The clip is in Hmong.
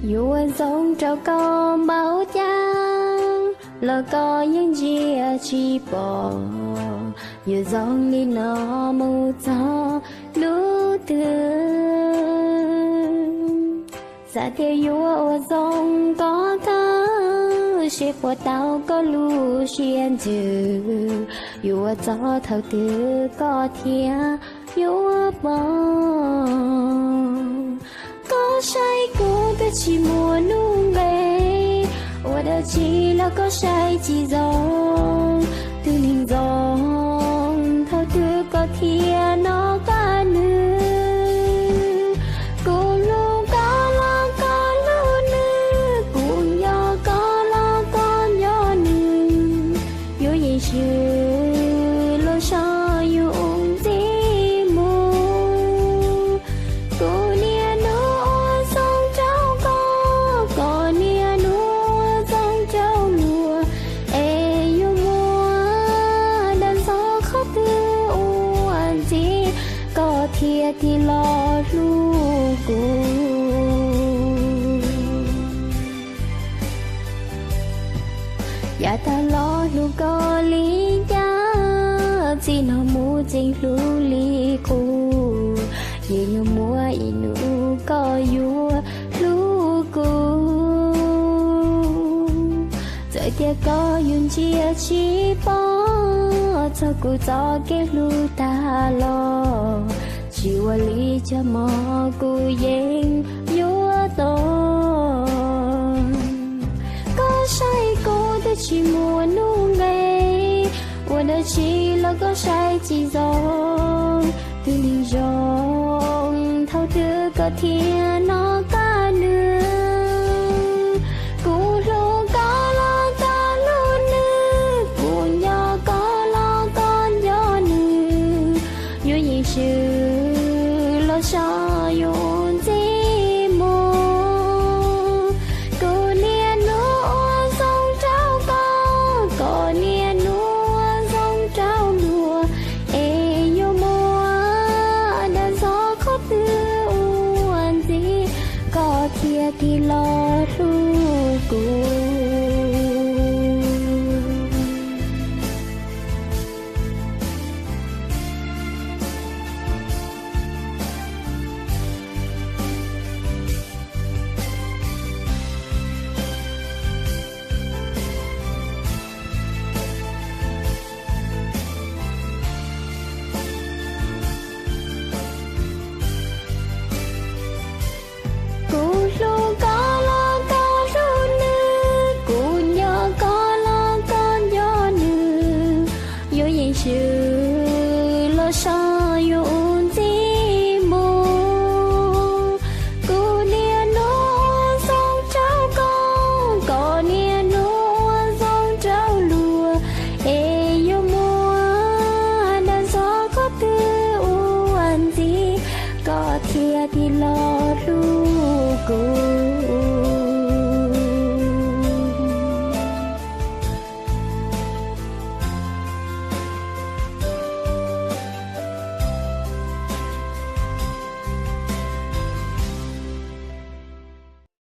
Yuav ua zoo rau koj npaum cas los koj yeej ntsia tsis pom, yuav zoo li no mus txog hnub twg? Xav tias yuav ua zoo koj kawg, seb puas tau koj lub siab ntsws, yuav ua txog thaum twg koj thiaj yuav pom? Koj saib kuv twb tsis muaj nuj nqes, ua dab tsi los koj saib tsis zoo. Tus neeg zoo, thaum twg koj thiaj nov qab nws? Kuv hlub koj los koj hlub nws, kuv nco koj los koj nco nws, yuav yeem swm los so yus ntxiv mus. Kuv niaj hnub ua zoo rau koj, koj niaj hnub ua zoo rau luag, es yuav muaj dag zog qhov twg ua ntxiv koj thiaj tig los hlub kuv? Yav tag los hlub koj li cas, txij no mus tseem hlub li qub, yeej yuav muaj ib hnub koj yuav hlub kuv. Txawm tias koj yuav ntsia tsis pom txog kuv txoj kev hlub tag los, tsis ua li cas mog kuv yeej yuav tau. Koj saib kuv twb tsis muaj nuj nqes, ua dab tsi los koj saib tsis zoo. Tus neeg zoo, thaum twg koj thiaj nov qab nws? Kuv hlub koj los koj hlub nws, kuv nco koj los koj nco nws, yuav yeem swm los so yus ntxiv mus. Kuv niaj hnub ua zoo rau koj, koj niaj hnub ua zoo rau luag, es yuav muaj dag zog qhov twg ua ntxiv koj thiaj tig los hlub kuv?